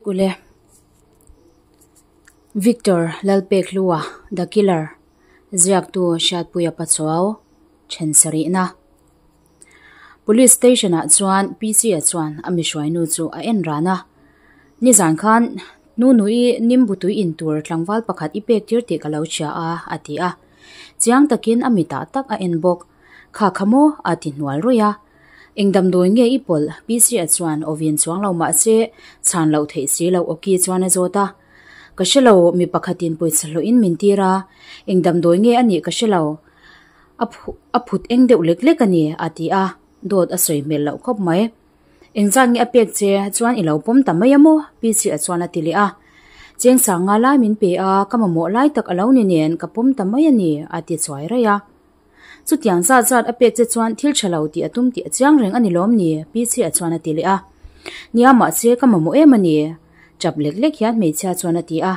Ule. Victor Lalpekhlua, The Killer, ziaktu Hriatpuia Pachuau, then sarihna. Police station ah chuan PC-a chuan a mihruainu chu a en ran a. Nizan khan Nunui Nimbutui in tur tlangval pakhat i pek tir tih ka lo hria a, a ti a. Chiang takin a mitah tak a en bawk. Kha kha maw? a ti hnual rawih a. Eng damdawi nge i pawlh? PC-a chuan awin chuang lo mah se, chhan loh theih si loh awki chuan a zawt a. Ka hre lo, mi pakhatin pawisa hlawhin min tir a, eng damdawi nge a nih ka hre lo. A phut eng deuh lek lek a ni, a ti a, dawt a sawi hmel loh khawp mai. Engzat nge a pek che chuan i lo pawm ta mai a maw? PC-a chuan a ti leh a. Cheng sang nga lai min pe a, ka mamawh lai tak a lo ni nen ka pawm ta mai a ni, a ti chuai raih a. Chutiang zat zat a pek che chuan thil tha lo tih a tum tih a chiang reng a ni lawm ni? PC-a chuan a ti leh a. Nia mahse ka mamawh em a ni. Chap lek lek hian hmeichhia chuan a ti a.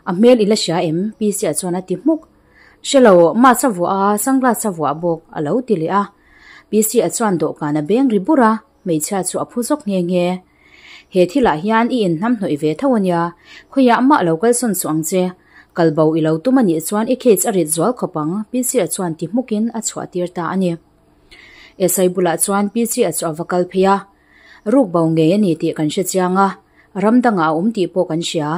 A hmel i la hria em? PC-a chuan a ti hmuk. Hre lo, mask a vuah a, sunglass a vuah bawk, a lo ti leh a. PC-a chuan dawhkan a beng ri bur a, hmeichhia chu a phu zawk nghe nghe. He thilah hian i inhnamhnawih ve tho a nia, khawiah mah lo kalsawn suh ang che. Kal bo i lo tum a nih chuan i case a rit zual khawp ang, PC-a chuan ti hmukin a chhuah tir ta a ni. SI bulah chuan PC-a chu a va kal phei a. Ruk bo ngei a ni tih kan hre chiang a, ram dangah a awm tih pawh kan hria.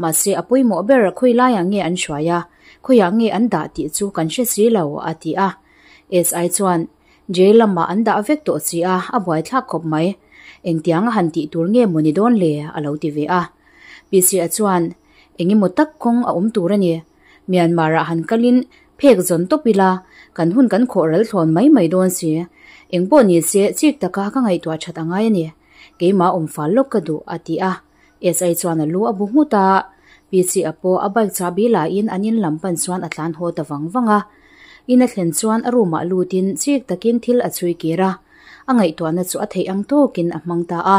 Mahse a pawimawh ber khawi laiah nge an hruai a, khawiah nge an dah tih chu kan hre si lo, a ti a. SI chuan, Jail lamah an dah vek tawh si a, a buaithlak khawp mai. Engtiang a han tih tur nge maw ni dawn le? a lo ti ve a. PC-a chuan, Engemaw tak kawng a awm tur a ni. Myanmar-ah han kalin phek zawn tawp ila, kan hun kan khawh ral thlawn mai mai dawn si. Engpawh ni se, chik taka ka ngaihtuah that a ngai a ni. Keimah awm fal lawk ka duh, a ti a. SI chuan a lu a bu nghut a, PC-a pawh a bike chahbi laiin an in lam pan chuan a tlan haw ta vang vang a. In a thlen chuan a room ah lutin chik takin thil a chhui kir a, a ngaihtuahna chu a theih ang tawkin a hmang ta a.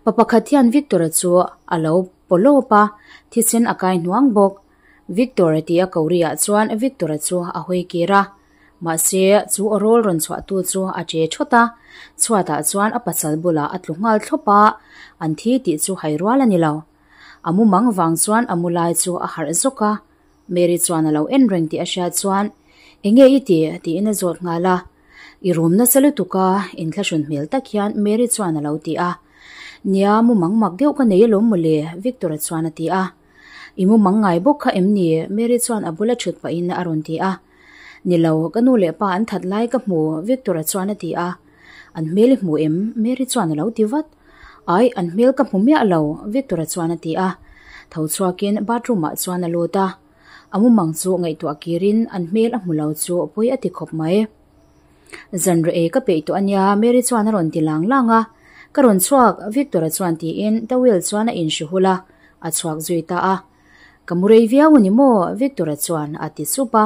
Pa pakhat hian Victor-a chu a lo paw lawp a, thisen a kai hnuang bawk. Victor-a tia Kori-ah chuan Victor-a chu a hawi kir a. Mahse, chu aw rawl rawn chhuahtu chu a che thawt a, chhuatah chuan a pasal bulah a tlu nghal thlawp a, an thi tih chu hai rual a ni lo. A mumang vang chuan a mu lai chu a harh zawk a, Mary chuan a lo en reng tih a hriat chuan, Enge i ti? tiin a zawt nghal a. I rum nasa lutuk a, inthlahrun hmel tak hian Mary chuan a lo ti a. Nia, mumang mak deuh ka nei alawm mawle, Victor-a chuan a ti a. I mumang ngai bawk kha em ni? Mary chuan a bula thut pahin a rawn ti a. Ni lo, ka nu leh pa an that lai ka hmu, Victor-a chuan a ti a. An hmel i hmu em? Mary chuan a lo ti vat. Ai, an hmel ka hmu miah lo, Victor-a chuan a ti a. Tho chhuakin bathroom-ah chuan a lut a. A mumang chu ngaihtuah kirin an hmel a hmu lo chu pawi a ti khawp mai. Zanriah ei ka peih tawh a nia, Mary chuan a rawn ti lang lang a. Ka rawn chhuak, Victor-a chuan tiin towel chuan a inhri hul a, a chhuak zui ta a. Ka mu rei viau a ni maw? Victor-a chuan a ti sup a.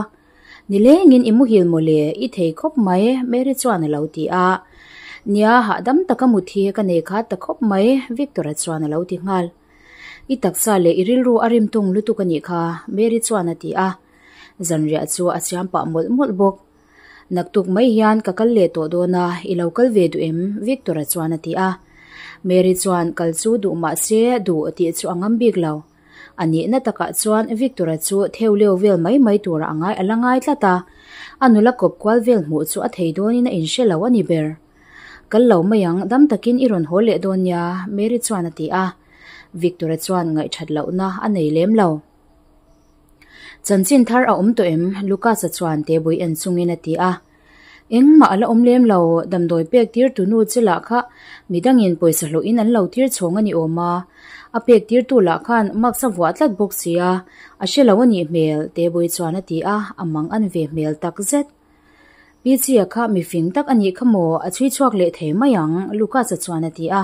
Nilengin i muhil maw le? I thei khawp mai, Mary chuan a lo ti a. Nia, hahdam taka mut hi ka nei khat ta khawp mai, Victor-a chuan a lo ti nghal. I taksa leh i rilru a rim tung lutuk a nih kha, Mary chuan a ti a. Zanriah chu a siam pah mawlh mawlh bawk. Naktuk mai hian ka kal leh tawh dawn a, i lo kal ve duh em? Victor-a chuan a ti a. Mary chuan kal chu duh mah se duh tih chu a ngam bik lo. A nihna takah chuan Victor-a chu theu leu vel mai mai turah a ngai a la ngai tlat a, a nula kawp kual vel hmuh chu a thei dawnin a inhre lo a ni ber. Kal lo mai ang, dam takin i rawn haw leh dawn nia, Mary chuan a ti a. Victor-a chuan ngaihthat lohna a nei lem lo. Chanchin thar a awm tawh em? Lucas-a chuan tebui en chungin a ti a. Engmah a la awm lem lo, damdawi pek tir tu nu che lah kha midangin pawisa hlawhin an lo tir chhawng a ni awm a. A pek tir tu lah khan mask a vuah tlat bawk si a, a hre lo a nih hmel, tebui chuan a ti a, a mang an ve hmel tak zet. Pichia kha mifing tak a nih kha maw, a chhui chhuak leh thei mai ang, Lucas-a chuan a ti a.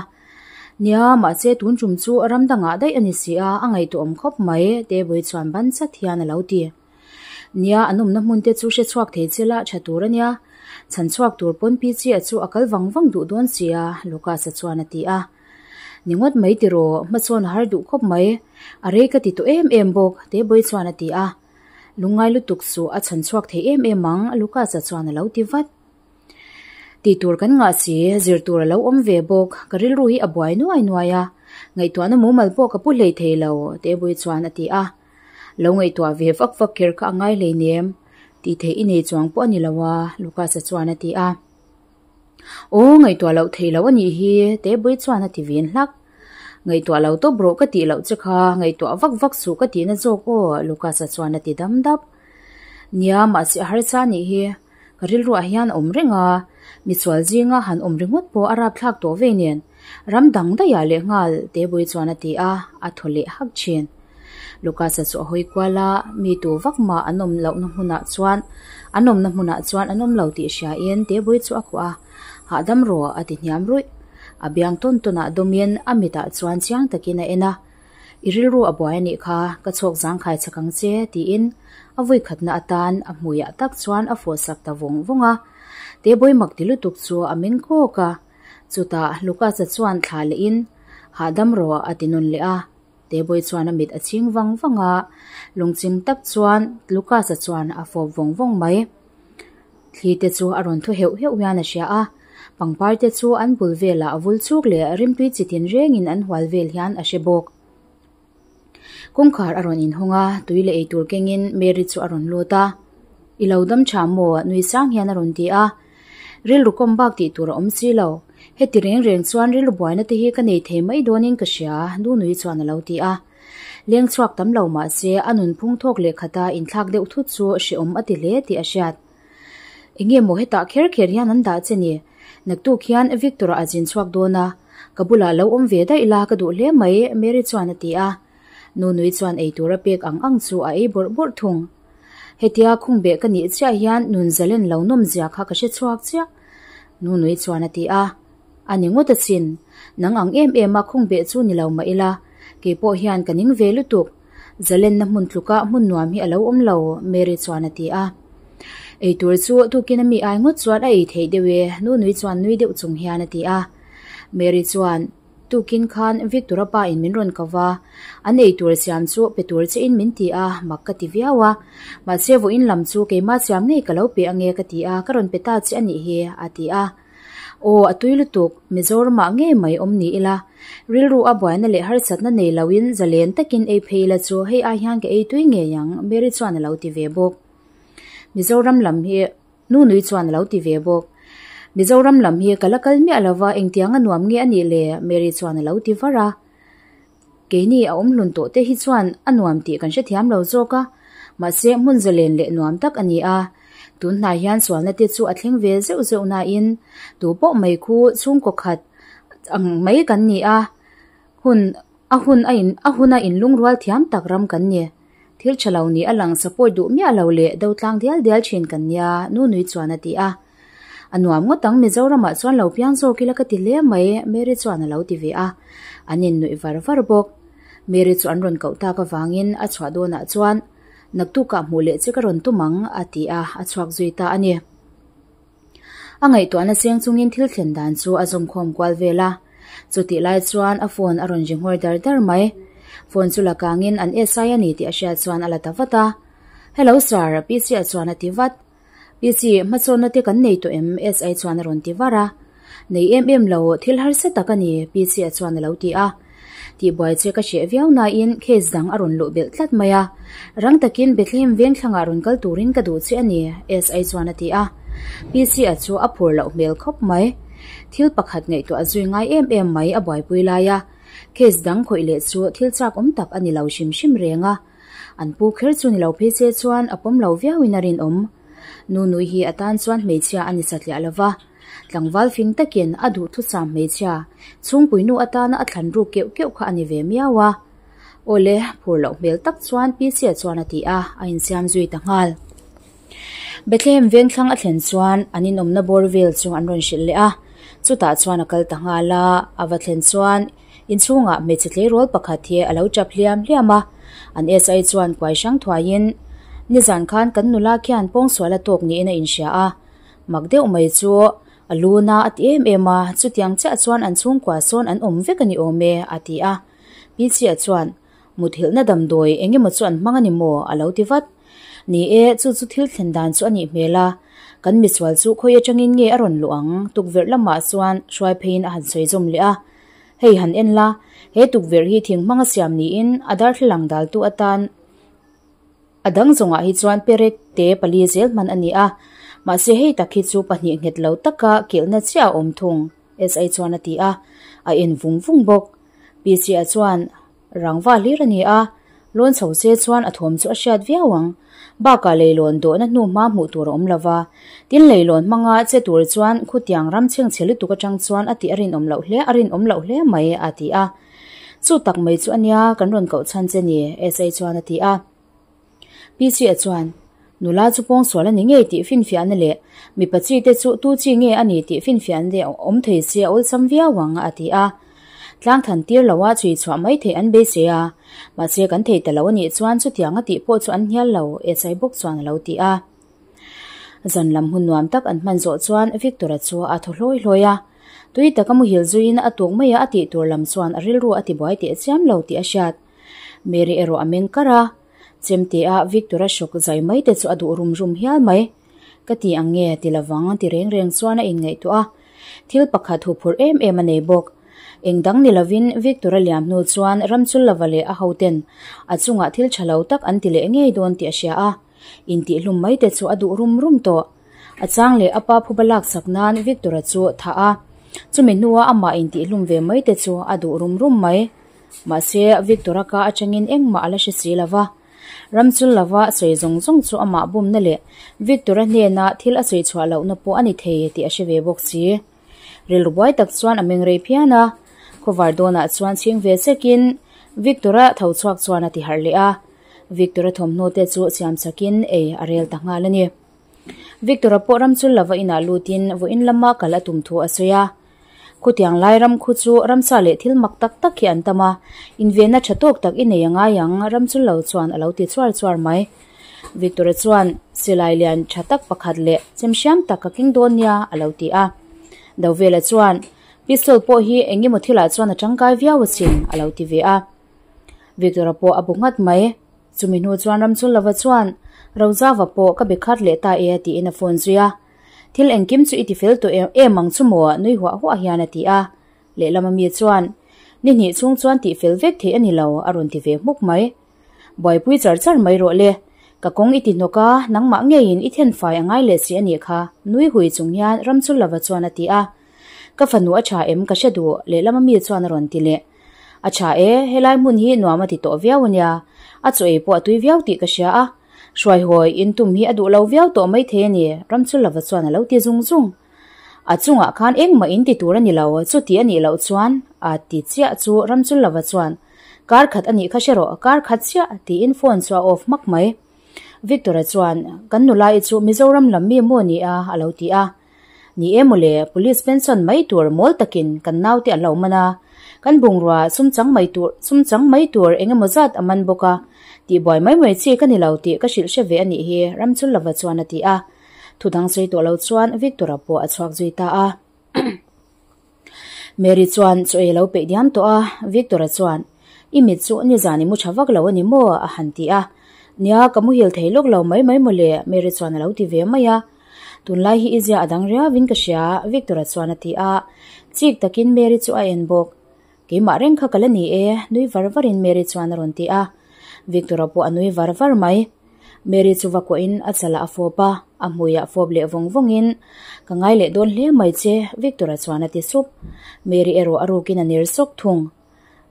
Nia, mahse tun tum chu ram dangah daih a ni si a, a ngaihtuahawm khawp mai, Tebui chuan ban chat hian a lo ti. Nia, an awmna hmun te chu hre chhuak thei che la tha tur a nia. Chhan chhuak tur pawn Pichia chu a kal vang vang duh dawn si a, Lucas-a chuan a ti a. Ni ngawt mai tiraw, hmasawn a har duh khawp mai. A rei ka ti tawh em em bawk, Tebui chuan a ti a. Lungngai lutuk suh a chhan chhuak thei em em ang, Lucas-a chuan a lo ti vat. Tih tur kan ngah si, zir tur a lo awm ve bawk, ka rilru hi a buai nuai nuai a, ngaihtuahna mumal pawh ka pu hlei thei lo, Tebui chuan a ti a. Lo ngaihtuah ve vak vak kher kha a ngai hleinem, tih theih i nei chuang pawh a ni lo a, Lucas-a chuan a ti a. Aw, ngaihtuah loh theih loh a nih hi, Tebui chuan a ti vin hlak. Ngaihtuah lo tawp rawh ka tih loh che kha, ngaihtuah vak vak suh ka tihna zawk aw, Lucas-a chuan a ti dam dap. Nia, mahse a harsa a nih hi. Ka rilruah hian awm reng a, misual zinga han awm ringawt pawh a rapthlak tawh vei nen, ram dang daihah leh nghal Tebui chuan a ti a, a thaw leh hak thin. Lucas-a chu a hawi kual a, mi tu vak mah an awm lohna hmunah chuan an awmna hmunah chuan an awm lo tih hriain Tebui chu a kuah a, hahdam rawh a ti hniam ruih. A biang tawn tawnah dawmin a mitah chuan chiang takin a en a. I rilru a buai a nih kha, ka chhawk zangkhai chak ang che, tiin a vawikhatna atan a hmuiah tak chuan a fawhsak ta vawng vawng a. Tebawi mak ti lutuk chu a meng kawk a. Chutah Lucas-a chuan thla lehin, Hahdam rawh, a ti nawn leh a. Tebawi chuan a mit a chhing vang vang a, lungchim tak chuan Lucas-a chuan a fawp vawng vawng mai. Thli te chu a rawn thu heuh heuh hian a hria a, pangpar te chu an bul velah a vul chuk leh rimtui chi tin rengin an hual vel hian a hre bawk. Kawngkhar a rawn inhawng a, tui leh eitur kengin Mary chu a rawn lut a. I lo dam tha maw? nui sang hian a rawn ti a. Rilru kawm bak tih tur a awm si lo. Heti reng reng chuan rilru buaina te hi ka nei thei mai dawnin ka hria, Nunui chuan a lo ti a. Leng chhuak tam lo mah se a nunphung thawk leh khata inthlak deuh thut chu hrehawm a ti hle tih a hriat. Enge maw hetah kher kher hian an dah che ni? Naktuk hian Victor-a a zin chhuak dawn a, ka bulah lo awm ve daih la ka duh hle mai, Mary chuan a ti a. Nunui chuan eitur a pek ang ang chu a ei bawrh bawrh thung. Hetia khungbeh ka nih chiah hian nun zalen lo nawm zia kha ka hre chhuak chiah, Nunui chuan a ti a. A ni ngawt achin, nang ang em em a khungbeh chu ni lo mah ila, kei pawh hian ka ning ve lutuk. Zalenna hmun tluka hmun nuam hi a lo awm lo, Mary chuan a ti a. Eitur chu tukin a mi ai ngawt chuan a ei theih deuh e, Nunui chuan nui deuh chung hian a ti a. Mary chuan, Tukin khan Victor-a pa in min rawn ko va, an eitur siam chu pe tur che in min ti a, mak ka ti viau a. Mahse vawiin lam chu keimah siam ngei ka lo pe ange ka ti a, ka rawn pe ta che a nih hi, a ti a. Aw, a tui lutuk, Mizoramah ngei mai awm ni ila, rilru a buaina leh harsatna nei loin zalen takin ei phei ila chu hei ai hian ka ei tui ngei ang, Mary chuan a lo ti ve bawk. Mizoram lam hi Nunui chuan a lo ti ve bawk. Mizoram lam hi ka la kal miah lova engtiang a nuam nge a nih le? Mary chuan a lo ti var a. Keini a awm hlun tawh te hi chuan a nuam tih kan hrethiam lo zawk a, mahse hmun zalen leh nuam tak a ni a. Tun hnai hian sualna te chu a thleng ve zeuh zeuh nain tu pawh mai khu chhungkaw khat ang mai kan ni a, hun a hun a in a hun a inlungrual thiam tak ram kan ni. Thil tha lo ni a lang support duh miah lo leh do tlang dial dial thin kan nia, Nunui chuan a ti a. A nuam ngawt ang Mizoramah chuan lo piang zawk ila ka ti hle mai, Mary chuan a lo ti ve a. An innuih var var bawk. Mary chu an rawn koh tak avangin a chhuah dawnah chuan, Naktukah hmuh leh che ka rawn tum ang, a ti a, a chhuak zui ta a ni. A ngaihtuahna cheng chungin thil thlen dan chu a zawmkhawm kual vel a. Chutih lai chuan a phone a rawn ri nghawr dar dar mai. Phone chu la kangin an SI a ni tih a hriat chuan a la ta vat a. Hello sir, PC-a chuan a ti vat. PC, hmasawnna te kan nei tawh em? SI chuan a rawn ti var a. Nei em em lo, thil harsa tak a ni, PC-a chuan a lo ti a. Tihbuai che ka hreh viau nain case dang a rawn luh belh tlat mai a. Rang takin Bethlehem veng thlangah rawn kal turin ka duh che a ni, SI chuan a ti a. PC-a chu a phur loh hmel khawp mai. Thil pakhat ngaihtuah zui ngai em em mai a buaipui lai a. Case dang khawih leh chu thil chak awm tak a ni lo hrim hrim reng a. An pu kher chu ni lo phei che chuan a pawm lo viauin a rinawm. Nunui hi a tan chuan hmeichhia a ni satliah lo va. Tlangval fing takin a duhthusam hmeichhia chhungpuinu atana a thlan ruk keuh keuh kha a ni ve miau a. Awle, phur loh hmel tak chuan Pisia chuan a ti a, a insiam zui ta nghal. Bethlehem vengthlang a thlen chuan an inawmna bawr vel chu an rawn hrilh leh a, chutah chuan a kal ta nghal a, a va thlen chuan inchhungah hmeichhe tleirawl pakhat hi a lo tap hliam hliam a, an SI chuan kuai hrang thuaiin, Nizan khan kan nula khian pawngsual a tawk niin a inhria a, Mak deuh mai chu a lu na a ti em em a, chutiang chiah chuan an chhungkua sawn an awm vek a ni awm e, a ti a. Pichia chuan, Muthilhna damdawi eng emaw chu an hmang a ni maw? a lo ti vat. Ni e, chu chu thil thlen dan chu a nih hmel a, kan misual chu khawi atangin nge a rawn luh ang? Tukverh lamah chuan hruai pheiin a han sawi zawm leh a. Hei han en la, he tukverh hi thing hmanga siam niin a darthlalang daltu atan a dang zawngah hi chuan perek te pali zel hman a ni a, mahse hei tak hi chu pahnih nghet lo taka kilhna chiah a awm thung, SI chuan a ti a, a en vung vung bawk. PC-a chuan Rangva hlir a ni a, lawn chho se chuan a thawm chu a hriat viau ang. Bakah leilawn dawhna hnu hma hmuh tur a awm lo va, tin leilawn hmanga che tur chuan khutiang ram chhengchhe lutuk atang chuan a tih a rinawm loh hle a rinawm loh hle mai a ti a. Chu tak mai chu a nia kan rawn koh chhan che ni, SA chuan a ti a. PC-a chuan, Nula chu pawngsual a ni ngei tih finfiahna leh mipa chi te chu tu chi nge a ni tih finfiahna te awm thei se a awlsam viau ang, a ti a. Tlang than tir loa chhui chhuah mai theih an beisei a, mahse kan thei ta lo a nih chuan chutiang a tih pawh chu an hnial lo, SI bawk chuan a lo ti a. Zan lam hun nuam tak an hman zawh chuan Victor-a chu a thaw hlawi hlawi a. Tui taka muhil zuiin a tuk maia a tih tur lam chuan a rilru a tibuai teh chiam lo tih a hriat. Mary erawh a meng kar a, Chemte-a Victor-a hrawk zai mai te chu a duh rum rum hial mai. Ka ti ang nge ti lovang ti reng reng chuan a inngaihtuah a, thil pakhat huphurh em em a nei bawk. Eng dang ni lovin Victor-a liam hnu chuan Ramchullova leh a hoten a chungah thil tha lo tak an ti leh ngei dawn tih a hria a, intihhlum mai te chu a duh rum rum tawh. A chang leh a pa phuba laksak nan Victor-a chu thah a, chumi hnua amah intihhlum ve mai te chu a duh rum rum mai. Mahse, Victor-a ka atangin engmah a la hre si lo va. Ramchul lova sawi zawng zawng chu amah bumna leh Victor-a hnena thil a sawi chhuah lohna pawh a ni thei tih a hre ve bawk si. Rilru buai tak chuan a meng rei phian a, khawvar dawnah chuan chhing ve chekin Victor-a tho chhuak chuan a ti harh leh a. Victor-a thawmhnaw te chu siam chakin ei a rel ta nghal a ni. Victor-a pawh Ramchul lova inah lutin vawiin lama kal a tum thu a sawi a. Khutiang lai ram khu chu ramsa leh thil mak tak tak hi an tam a, invenna tha tawk tak i nei a ngai ang, ram chu lo chuan a lo ti chuar chuar mai. Victor-a chuan, Silai lian tha tak pakhat leh chem hriam tak ka keng dawn nia, a lo ti a. Dovela chuan, Pistol pawh hi eng emaw thilah chuan a tangkai viau asin, a lo ti ve a. Victor-a pawh a bu nghat mai. Chumi hnu chuan Ramchulova chuan, Rozava pawh ka be khat leh ta e, tiin a phone zui a. Thil engkim chu i ti fel tawh em em ang chu maw? nui huah huah hian a ti a. Lehlam ami chuan, Ni hnih chhung chuan tih fel vek theih a ni lo, a rawn ti ve hmuk mai. Buaipui char char mai rawh le. Ka kawng i ti hnawk a, nangmah ngeiin i thenfai a ngai leh si a nih kha, nui hui chung hian Ramchulava chuan a ti a. Ka fanu a tha em ka hre duh, lehlam ami chuan a rawn ti leh. A tha e, helai hmun hi nuam a ti tawh viau a nia. A chaw ei pawh a tui viau tih ka hria a. Hruaihawi in tum hi a duh lo viau tawh mai thei a ni, Ramchulava chuan a lo ti zung zung. A chungah khan engmah in ti tur a ni lo, chuti a nih loh chuan a ti chiah chu Ramchulava chuan, Kar khat a nih kha hre rawh, kar khat chiah, tiin phone chu a off hmak mai. Victor-a chuan, Kan nula i chu Mizoram lam mi maw ni a? a lo ti a. Ni e mawle, police pension mai tur mawl takin kan naute an lo man a, kan bungrua sum chang mai tur sum chang mai tur eng emaw zat a man bawk a, tihbuai mai mai chi ka ni lo tih ka hrilh hre ve a nih hi, Ramchulava chuan a ti a. Thudang sawi tawh lo chuan Victor-a pawh a chhuak zui ta a. Mary chuan chaw ei a lo peih diam tawh a, Victor-a chuan, I mit chu nizan i mu tha vak lo a ni maw? a han ti a. Nia, ka muhil thei lawk lo mai mai mawle, Mary chuan a lo ti ve mai a. Tunlai hi i zia a dang riauin ka hria, Victor-a chuan a ti a. Chik takin Mary chu a en bawk. Keimah reng kha ka la ni e, nui var varin Mary chuan a rawn ti a. Victor-a pawh a nui var var mai. Mary chu va kuahin a chalah a fawp a, a hmuiah fawp leh vawng vawngin, Ka ngai leh dawn hle mai che, Victor-a chuan a ti sup. Mary erawh a rukin a ner sawk thung.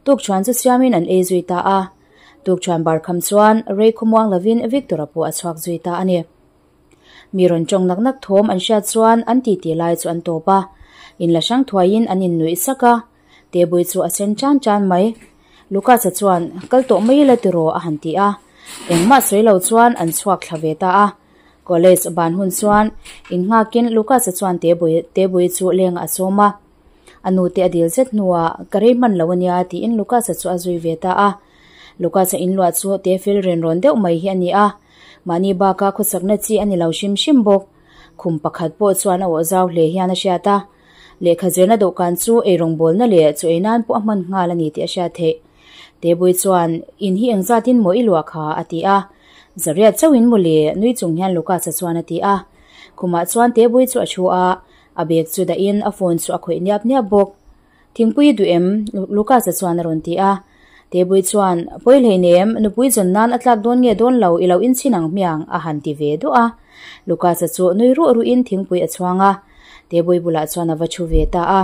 Tukṭhuan chu siamin an ei zui ta a. Tukṭhuan bar kham chuan rei khawmuang lovin Victor-a pawh a chhuak zui ta a ni. Mi rawn tawng nak nak thawm an hriat chuan an titi lai chu an tawp a, inla hrang thuaiin an innuih sak a. Tebui chu a sen tan tan mai. Lucas-a chuan, Kal tawh mai ila tiraw a han ti a. Engmah sawi lo chuan an chhuak thla ve ta a. College ban hun chuan innghakin Lucas-a chuan Tebui Tebui chu lengah a sawm a. A nute a dil zet hnuah, Ka rei hman lo ania tiin Lucas-a chu a zui ve ta a. Lucas-a inluah chu tefil renrawn deuh mai hi a ni a. Mahni baka khawsakna chi a ni lo hrim hrim bawk. Khum pakhat pawh chuan a awh zau hle hian a hriat a. Lehkha zirna dawhkan chu eirawngbawlna leh chu ei nan pawh a hman nghal a ni tih a hriat theih. Tebui chuan, In hi engzatin maw i luah kha? a ti a. Zariat chauhin mawle, nui chung hian Lucas-a chuan a ti a. Khumah chuan Tebui chu a thu a, a bag chu dahin a phone chu a khawih niap niap bawk. Thingpui i duh em? Lucas-a chuan a rawn ti a. Tebui chuan, Pawi hleinem, nupui zawn nan a tlak dawn nge dawn lo, i lo inchhin ang hmiang, a han ti ve duah a. Lucas-a chu nui ruh ruhin thingpui a chhuang a, Tebui bulah chuan a va thu ve ta a.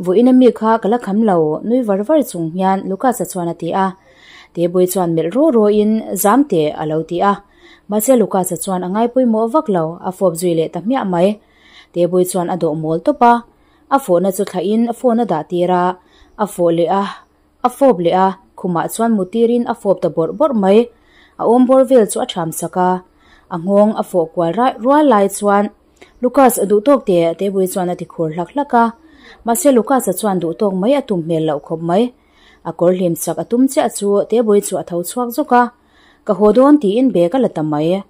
Vawiin a mi kha ka la kham lo, nui var var chung hian Lucas-a chuan a ti a. Tebui chuan melh ruh ruhin, Zam teh, a lo ti a. Mahse Lucas-a chuan a ngai pawimawh vak lo, a fawp zui leh ta hmiah mai. Tebui chuan a dawh mawl tawp a. A fawhna chu thlahin phone a dah tir a, a fawh leh a, a fawp leh a, khumah chuan mu tirin a fawp ta bawrh bawrh mai. A awm bawr vel chu a ṭham sak a, a nghawng a fawh kual raih rual lai chuan Lucas duh tawk teh Tebui chuan a ti khur hlak hlak a, mahse Lucas-a chuan duh tawk mai a tum hmel loh khawp mai. A kawr hlim sak a tum chiah chu Tebui chu a tho chhuak zawk a, Ka haw dawn tiin bag a la ta mai.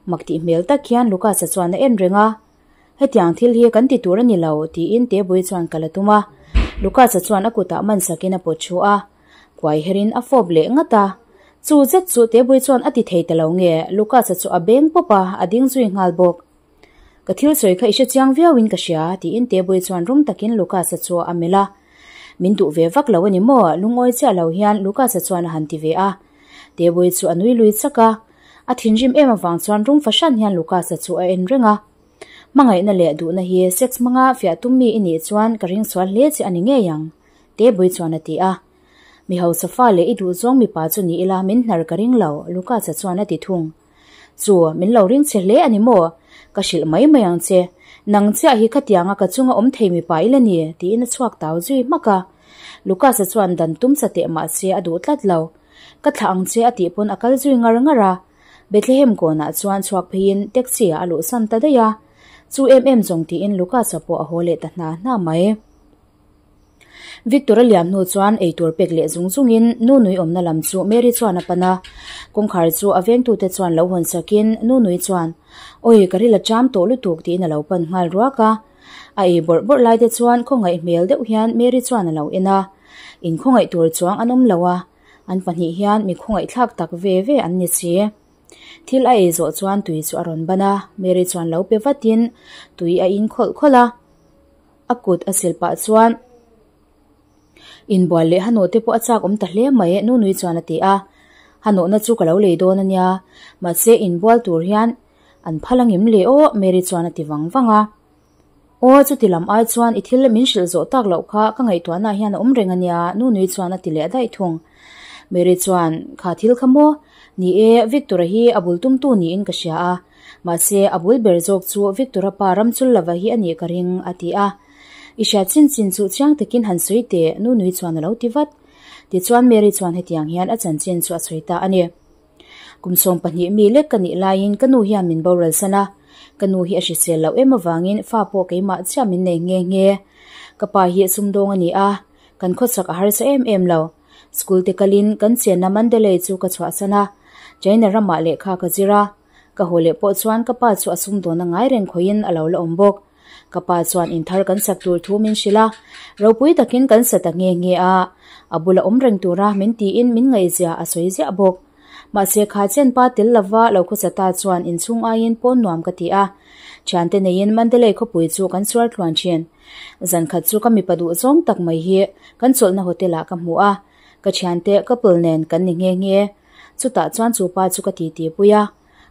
Mak tih hmel tak hian Lucas-a chuan a en reng a. Hetiang thil hi kan ti tur a ni lo, tiin Tebui chuan kal a tum a. Lucas-a chuan a kutah man sakin a pawt thu a, kuai herin a fawp leh ngat a. Chu zet chu Tebui chuan a ti thei ta lo nge, Lucas-a chu a beng pawp a, a ding zui nghal bawk. Ka thil sawi kha i hre chiang viauin ka hria, tiin Tebui chuan rum takin Lucas-a chu a melh a. Min duh ve vak lo a ni maw? Lungawi chiah lo hian Lucas-a chuan a han ti ve a. Tebui chu a nui lui chak a. A thinrim em avang chuan rum fahran hian Lucas-a chu a en reng a. Hmangaihna leh duhna hi sex hmanga fiah tum mi i nih chuan ka ring sual hle che a ni ngei ang, Tebui chuan a ti a. Mi hausa fa leh i duhzawng mipa chu ni ila min hnar ka ring lo, Lucas-a chuan a ti thung. Chu, min lo ring che hle a ni maw? Ka hrilh mai mai ang che. Nang chiah hi khatianga ka chunga awm thei mipa ila ni, tiin a chhuak tau zui hmak a. Lucas-a chuan dan tum sa teh mah se a duh tlat lo. Ka thlah ang che a tih pawn a kal zui ngar ngar a. Bethlehem kawnah chuan chhuak pheiin taxi ah a luhsan ta daih a. Chu em em zawng tiin Lucas-a pawh a haw leh ta hna hna mai. Victor a liam hnu chuan eitur pek leh zung zungin Nunui awmna lam chu Mary chuan a pan a. Kawngkhar chu a vengtute chuan lo hawn sakin Nunui chuan, Awi, ka ril a cham tawh lutuk tiin a lo pan nghal ruak a. A ei bawrh bawrh lai te chuan khawngaih hmel deuh hian Mary chuan a lo en a. Inkhawngaih tur chuang an awm lo a, an pahnih hian mi khawngaihthlak tak ve ve an ni si. Thil a ei zawh chuan tui chu a rawn ban a, Mary chuan lo pe vatin tui a in khawlh khawlh a. A kut a sil pah chuan inbual leh Hanawh te pawh a chak awm ta hle mai, Nunui chuan a ti a. Hanawhna chu ka lo lei dawn a nia, mahse inbual tur hian an phal angem le aw, Mary chuan a ti vang vang a. Aw, chuti lam ai chuan i thil min hrilh zawh tak loh kha ka ngaihtuahnaah hian a awm reng a nia, Nunui chuan a ti leh daih thung. Mary chuan, Kha thil kha maw? Ni e, Victor-a hi a bul tumtu niin ka hria a. Mahse, a bul ber zawk chu Victor-a pa Ramchul-lova hi a nih ka ring, a ti a. I hriat chin chin chu chiang takin han sawi teh, Nunui chuan a lo ti vat. Tichuan Mary chuan hetiang hian a chanchin chu a sawi ta a ni. Kum 12 mi lek ka nih laiin ka nu hian min boral san a, ka nu hi a hrisel loh em avangin fa pawh keimah chiah min nei nghe nghe. Ka pa hi sumdawng a ni a, kan khawchhak a harsa em em lo. School te kalin kan chenna Mandalay chu ka chhuahsan a, China ramah lehkha ka zir a. Ka haw leh pawh chuan ka pa chu a sumdawn a ngai reng khawiin a lo la awm bawk. Ka pa chuan inthar kan sak tur thu min hrilh a, ropui takin kan sa ta nghe nghe a, a bula awm reng tura min tiin min ngaihzia a sawi ziah bawk. Mahse kha chen pa tel lova lo khawsa ta chuan inchhung aiin pawn nuam ka ti a, thiante neiin Mandalay khawpui chu kan suar tluan thin. Zan khat chu ka mipa duh zawng tak mai hi kan chawlhna hotel ah ka hmu a, ka thiante couple nen kan ni nghe nghe. Chutah chuan chu pa chu ka titi pui a.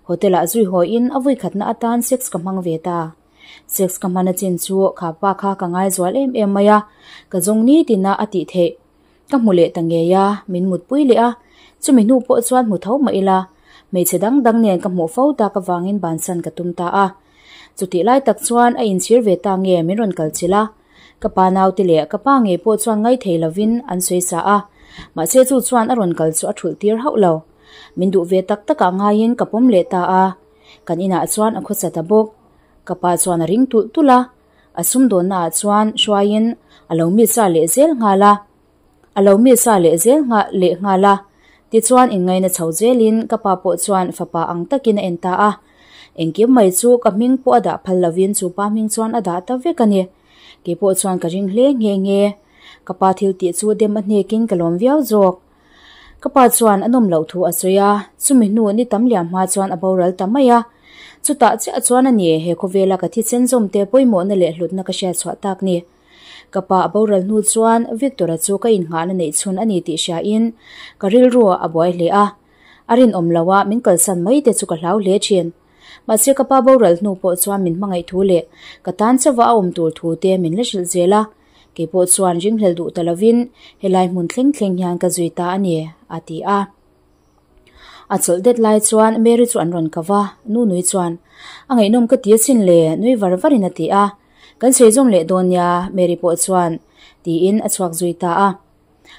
Hotel ah zui hawiin a vui khatna atan sex ka hmang ve ta. Sex ka hman a chin chu kha pa kha ka ngaizual em em mai a, ka zawng ni tina a tih theih. Ka hmu leh ta ngei a, min mutpui leh a, chumi hnu pawh chuan hmu tho mah ila, hmeichhe dang dang nen ka hmuh fo tak avangin bansan ka tum ta a. Chutih lai tak chuan a inchhir ve ta nge min rawn kal chilh a, ka pa naute leh ka pa ngei pawh chuan ngaithei lovin an sawi sa a, mahse chu chuan a rawn kal chu a thulh tir hauh lo. Min duh ve tak takah ngaiin ka pawm leh ta a, kan inah chuan a khawsa ta bawk. Ka pa chuan a ring tulh tulh a, a sumdawnnaah chuan hruaiin a lo mi sa leh zel nghal a, a lo mi sa leh zel nghal leh nghal a. Tichuan inngaina chho zelin ka pa pawh chuan fapa ang takin a en ta a. Engkim mai chu ka hming pawh a dah phal lovin chu pa hming chuan a dah ta vek a ni. Kei pawh chuan ka ring hle nghe nghe. Ka pa thil tih chu dem a hnekin ka lawm viau zawk. Ka pa chuan a nawm loh thu a sawi a, chumi hnu ni tam liam hma chuan a boral ta mai a. Chutah chiah chuan a ni he khawvela ka thisen zawmte pawimawhna leh hlutna ka hriat chhuah tak ni. Ka pa a boral hnu chuan Victor-a chu ka innghahna neih chhun a ni tih hriain ka rilru a buai hle a. A rinawm lo a, min kalsan mai te chu ka hlau hle thin. Mahse ka pa boral hnu pawh chuan min hmangaih thu leh ka tan chauha a awm tur thu te min la hrilh zel a. Kei pawh chuan ringhlel duh ta lovin helai hmun thleng thleng hian ka zui ta a ni, a ti a. A chawlh det lai chuan Mary chu an rawn kau va, nu nui chuan, A ngaihnawm ka ti asin le, nui var varin a ti a. Kan sawi zawm leh dawn nia, Mary pawh chuan tiin a chhuak zui ta a.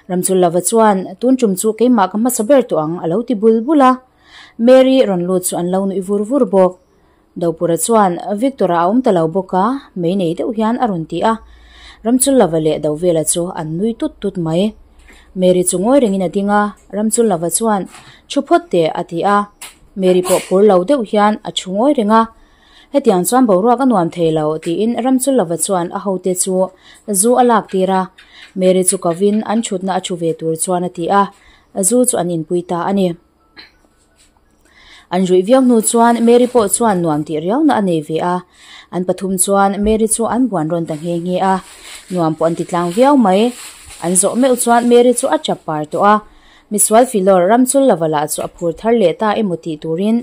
Ramchul lova chuan, Tun tum chu keimah ka hmasa ber tawh ang, a lo ti bul bul a. Mary rawn lut chu an lo nuih vur vur bawk. Dopura chuan, Victor-a a awm ta lo bawk a, mei nei deuh hian a rawn ti a. Ramchul lova leh Dovela chu an nui tut tut mai. Mary chu ngawi rengin a ding a, Ramchul lova chuan, Thu phawt teh, a ti a. Mary pawh phur lo deuh hian a thu ngawi reng a. Hetiang chuan boruak a nuam thei lo, tiin Ramchul lova chuan a hote chu zu a lak tir a. Mary chu kovin an thutna a thu ve tur chuan a ti a, zu chu an inpui ta a ni. An ruih viau hnu chuan Mary pawh chuan nuam tih riauna a nei ve a, an pathum chuan Mary chu an buan rawn ta nghe nghe a, nuam pawh an ti tlang viau mai. An zawh meuh chuan Mary chu a tap par tawh a, misual filawr ramchul lova lah chu a phur thar leh ta emaw tih turin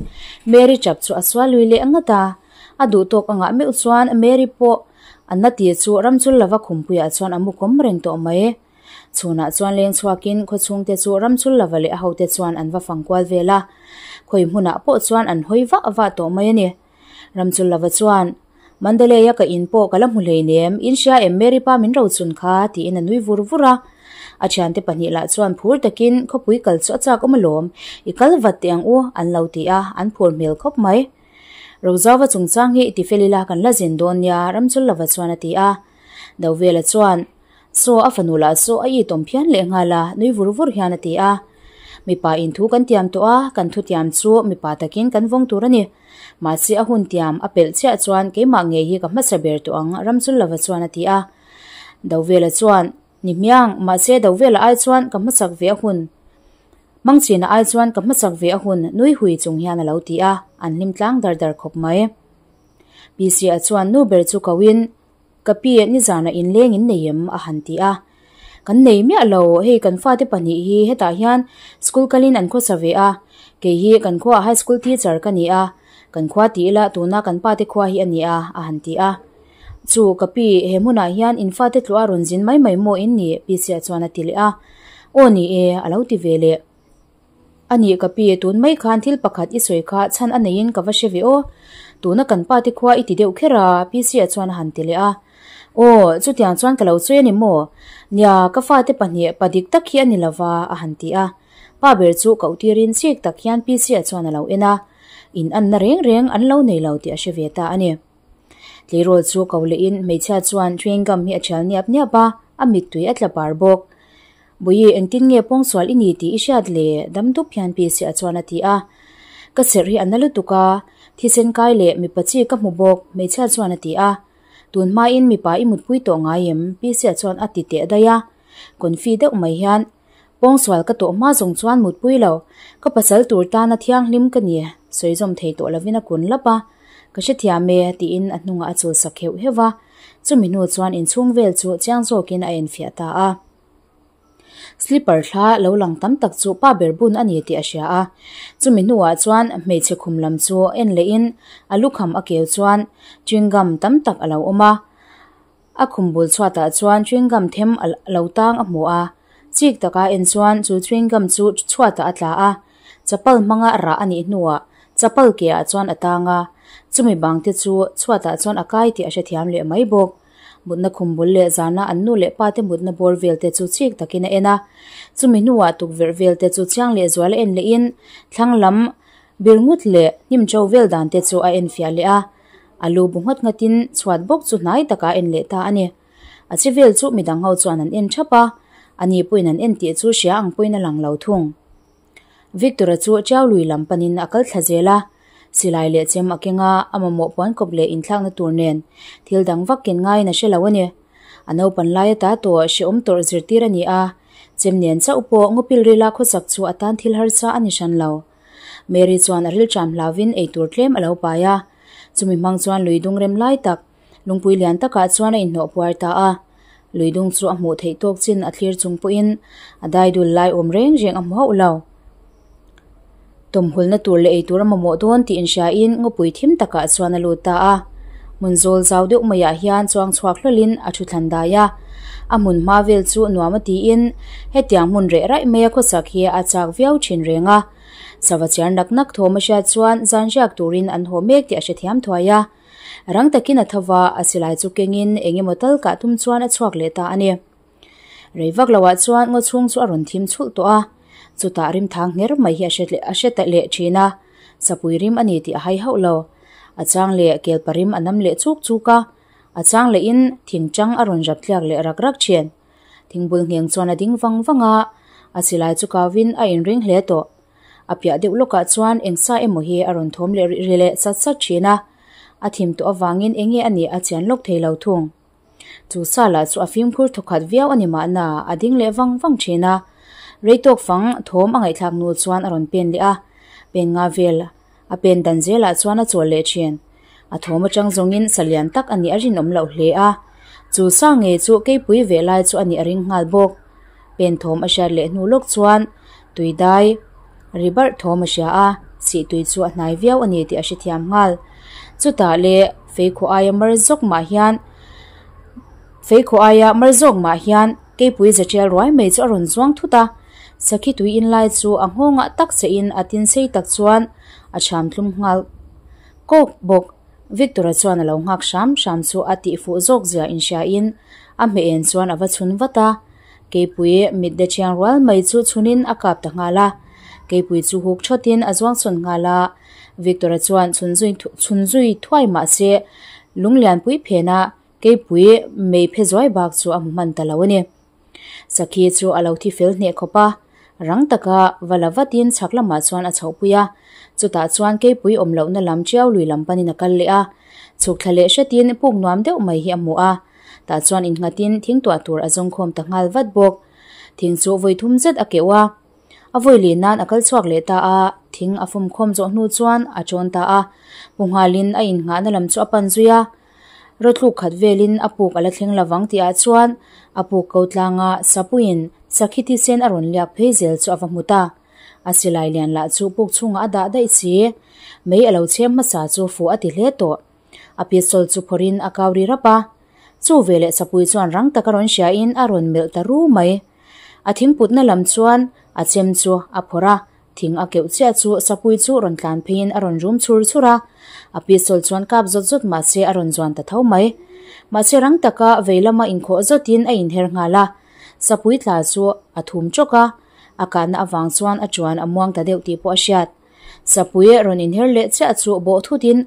Mary tap chu a sual lui leh ngat a, a duh tawk angah meuh chuan Mary pawh a na tih chu ramchul lova khumpuiah chuan a mu kawm reng tawh mai. Chhunah chuan leng chhuakin khaw chhungte chu ramchul lova leh a hote chuan an va fang kual vel a, khawi hmunah pawh chuan an hawi vah vah tawh mai a ni. Ramchul lova chuan, Mandalay-a ka in pawh ka la hmu hleinem, in hria em Mary pa min rochun kha? tiin a nui vur vur a. A thiante pahnih lah chuan phur takin khawpui kal chu a chak awm alawm, i kal vat teh ang u, an lo ti a, an phur hmel khawp mai. Rozauva chungchang hi i ti fel ila kan la zin dawn nia, Ramchul lova chuan a ti a. Dovela chuan, Saw a fanu lah chu a itawm phian leh nghal a, nui vur vur hian a ti a. Mipa in thu kan tiam tawh a, kan thu tiam chu mipa takin kan vawng tur a ni. Mahse a hun tiam a pelh chiah chuan keimah ngei hi ka hmasa ber tawh ang, Ramchul lova chuan a ti a. Dovela chuan, Ni hmiang, mahse Dovela ai chuan ka hmasak ve a hun. Mangchina ai chuan ka hmasak ve a hun, nui hui chung hian a lo ti a, an hlim tlang dar dar khawp mai. Pc-a chuan nu ber chu ko in, Ka pi, nizanah inleng in nei em? a han ti a. Kan nei miah lo, hei kan fate pahnih hi hetah hian school kalin an khawsa ve a, kei hi kan khuaah high school teacher ka ni a, kan khua ti ila tuna kan pate khua hi a ni a, a han ti a. Chu, ka pi, he hmunah hian in fate tluah rawn zin mai mai maw in ni? Pc-a chuan a ti leh a. Aw ni e, a lo ti ve leh. A nih ka pi, tun mai khan thil pakhat i sawi kha chhan a neiin ka va hre ve aw. Tuna kan pa te khua i ti deuh kher a, PC-a chuan a han ti leh a. Aw, chutiang chuan ka lo sawi a ni maw? Nia, ka fate pahnih pa dik tak hi a ni lo va, a han ti a. Pa ber chu koh tirin chik tak hian PC-a chuan a lo en a. In anna reng reng an lo nei lo tih a hre ve ta a ni. Tleirawl chu ko lehin hmeichhia chuan chewing gum hi a thial niap niap a, a mittui a tla par bawk. Bawihi, engtin nge pawngsual i ni tih i hriat le? Dam dup hian Pi Siah chuan a ti a. Ka serh hi a na lutuk a, thisen kai leh mipa chi ka hmu bawk, hmeichhia chuan a ti a. Tun hmain mipa i mutpui tawh ngai em? Pi Siah chuan a ti teh daih a. Confi deuh mai hian, Pawngsual ka tawh hma zawng chuan mutpui lo, ka pasal tur tana thianghlim ka ni, sawi zawm thei tawh lovin a kun lap a. Ka hrethiam e, tiin a hnungah a chul sak heuh heuh va. Chumi hnu chuan inchhung vel chu chiang zawkin a enfiah ta a. Slipper thla lo lang tam tak chu pa ber bun a ni tih a hria a. Chumi hnuah chuan hmeichhe khum lam chu en lehin a lukham a keu chuan chewing gum tam tak a lo awm a. A khum bul chhuatah chuan chewing gum them a lo tang a hmu a. Chik taka en chuan chu chewing gum chu chhuatah a tla a. Chapal hmanga rah a nih hnuah chapal ke ah chuan a tang a. Chumi bang te chu chhuatah chuan a kai tih a hrethiam leh mai bawk. Mutna khum bul leh zana an nu leh pa te mutna bawr vel te chu chik takin a en a. Chumi hnuah tukverh vel te chu chiang leh zual a en lehin thlang lam bir ngut leh hnim to vel dan te chu a en fiah leh a. A lu bu nghat nghatin chhuat bawk chu hnai takah a en leh ta a ni. A chi vel chu midang ho chuan an en thap a, ani pawhin an en tih chu hria ang pawhin a lang lo thung. Victor-a chu Tiau lui lam panin a kal thla zel a, silai leh chem a keng a, a mamawh puan kawp leh inthlakna tur nen thil dang vak ken ngaiin a hre lo a ni. A naupan lai ata tawh hrehawm tawrh zirtir a ni a, Chem nen chauh pawh ngawpil rila khawsak chu a tan thil harsa a ni hran lo. Mary chuan a rilṭam hlauvin eitur tlem a lo pai a. Chumi hmang chuan lui dung rem lai tak, lungpui lian takah chuan a inhnawh puar ta a. Lui dung chu a hmuh theih tawk chin a thlir chung pawhin a daidul lai awm reng reng a hmu hauh lo. Tawmhulna tur leh eitur a mamawh dawn tih inhriain ngawpui thim takah chuan a lut ta a. Hmun zawl zau deuh maiah hian chuang chhuak hlawlhin a thu thlan dai a. A hmun hma vel chu nuam a tiin hetiang hmun reh raih maia khawsak hi a chak viau thin reng a. Sava chiar nak nak thawm a hriat chuan zan riak turin an haw mek tih a hrethiam thuai a. Rang takin a tho va, a silai chu kengin eng emaw tal kah tum chuan a chhuak leh ta a ni. Rei vak loah chuan ngaw chhung chu a rawn thim chhulh tawh a, chutah rim thang ngher mai hi a hre leh a hre ta leh thin a, sapui rim a ni tih a hai hauh lo. A chang leh kelpa rim a nam leh chuk chuk a, a chang lehin thing chang a rawn rap tliak leh rak rak thin. Thingbul ngheng chuan a ding vang vang a, a silai chu kauin a inring hle tawh. A piah deuh lawkah chuan eng sa emaw hi a rawn thawm leh ri leh sat sat thin a, a thim tawh avangin eng nge a nih a chian lawk thei lo thung. Chu sa lah chu a fimkhur thawkhat viau a ni mahna a ding leh vang vang thin a. Rei tawk fang thawm a ngaihthlak hnu chuan a rawn pen leh a, pen nga vel a pen dan zelah chuan a chawl leh thin. A thawm atang zawngin sa lian tak a nih a rinawm loh hle a, chu sa ngei chu keipui ve lai chu a nih a ring nghal bawk. Pen thawm a hriat leh hnu lawk chuan tui dai ri barh thawm a hria a, sih tui chu a hnai viau a ni tih a hrethiam nghal. Chutah le feikhaw aia mar zawk mah hian feikhaw aia mar zawk mah hian keipui za tial ruai mai chu a rawn zuang thut a, sakhi tui in lai chu a nghawngah tak che in a tin sei tak chuan a chham tlum nghal kawk bawk. Victor-a chuan a lo nghak hram hram chu a tihfuh zawk zia inhria in a hmeh en chuan a va chhun vat a, keipui mit de thiang rual mai chu chhunin a kap ta nghal a, keipui chu huk thawtin a zuang sawn nghal a, Victor-a chuan chhun zui chhun zui thuai mah se lunglianpui phena keipui mei phe zuai bak chu a hmu hman ta lo a ni. Sakhi chu a lo thi fel hneh khawp a, rang taka va la vatin chhak lamah chuan a chhohpui a, chutah chuan keipui awm lohna lam tiau lui lam panin a kal leh a, chhuk thla leh hretin puk nuam deuh mai hi a hmu a, tah chuan innghatin thing tuah tur a zawng khawm ta nghal vat bawk. Thing chu vawi thum zet a keuh a, a vawi leh nan a kal chhuak leh ta a, thing a fum khawm zawh hnu chuan a tawn ta a, pu nghalin a innghahna lam chu a pan zui a. Rawthluk khat velin a puk a la thleng lovang tihah chuan a puk ko tlanga sapuiin sakhi thisen a rawn liak phei zel chu a va hmu ta. A silai lian lah chu puk chhungah a dah daih si. Mei a lo chhem hmasa chu fuh a ti hle tawh. A pistol chu phawrhin a kau ri rap a. Chu veleh sapui chuan rang taka rawn hriain a rawn melh ta ru mai. A thingputna lam chuan a chem chu a phawrh a, Thing a keuh chiah chu sapui chu rawn tlan pheiin a rawn rum chhur chhur a, a pistol chuan kap zawt zawt mahse a rawn zuan ta tho mai. Mahse rang taka vei lama inkhawh zawtin a inher nghal a, sapui tla chu a thum chawk a, a kahna avang chuan a chuan a muang ta deuh tih pawh a hriat. Sapui rawn inher leh chiah chu bawh thutin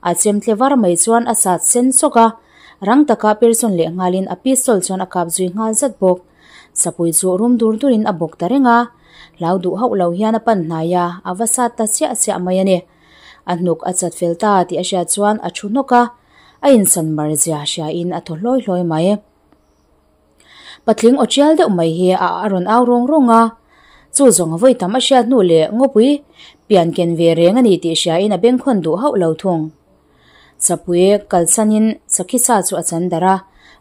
a chem tle var mai chuan a sat sen sawk a, rang taka persawn leh nghalin a pistol chuan a kap zui nghal zat bawk. Sapui chu rum dur durin a bawk ta reng a, hlau duh hauh lo hian a pan hnai a, a va sat ta chiah chiah mai a ni. A hnuk a chat fel ta tih a hriat chuan a thu hnawk a, a insan mar zia hriain a thaw hlawi hlawi mai. Patling aw tial deuh mai hi a a rawn au rawng rawng a, chu zawng a vawi tam a hriat hnu leh ngawpui pian ken ve reng a ni tih hriain a bengkhawn duh hauh lo thung. Chapui kalsanin sakhi sa chu a chan darh a,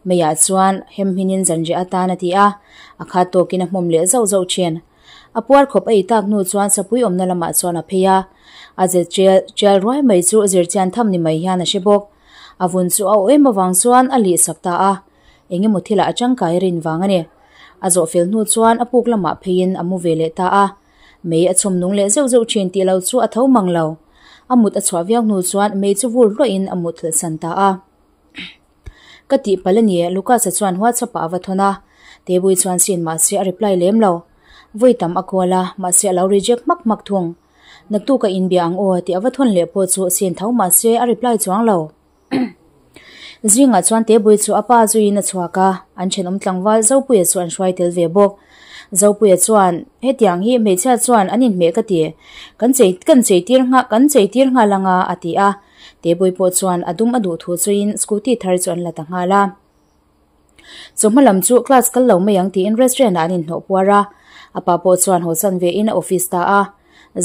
meiah chuan hemhminin zanriah atan a ti a, a khat tawkin a hmawm leh zauh zauh thin. A puar khawp a ei tak hnu chuan chapui awmna lamah chuan a phei a, a ze tial tial ruai mai chu zirchian tham ni mai hian a hre bawk. A vun chu a aw em avang chuan a lih sak ta a, eng emaw thilah a tangkai rin vang a ni. A zawh fel hnu chuan a puk lamah pheiin a mu ve leh ta a, Mei a chhawm nung leh zeuh zeuh thin tih lo chu a tho mang lo. A mut a chhuah viau hnu chuan mei chu vur hluahin a mut thlawlh san ta a. Ka tih palh a ni, Lucas-a chuan WhatsApp-ah a va thawn a. Tebui chuan sin mahse a reply lem lo. Vawi tam a call a, mahse a lo reject hmak hmak thung. Naktuk a inbia ang aw tih a va thawn leh pawh chu sin tho mahse a reply chuang lo. Zingah chuan Tebui chu a pa zuiin a chhuak a, an thenawm tlangval Zopuia chu an hruai tel ve bawk. Zopuia chuan, Hetiang hi hmeichhia chuan an inhmeh ka ti, kan chei kan chei tir nghal kan chei tir nghal anga a ti a. Tebui pawh chuan a dum a duh thu chuin scooty thar chu an la ta nghal a. Chawhma lam chu class kal lo mai ang tiin restaurant ah an inhnawh puar a, a pa pawh chuan haw chan ve in a office ta a.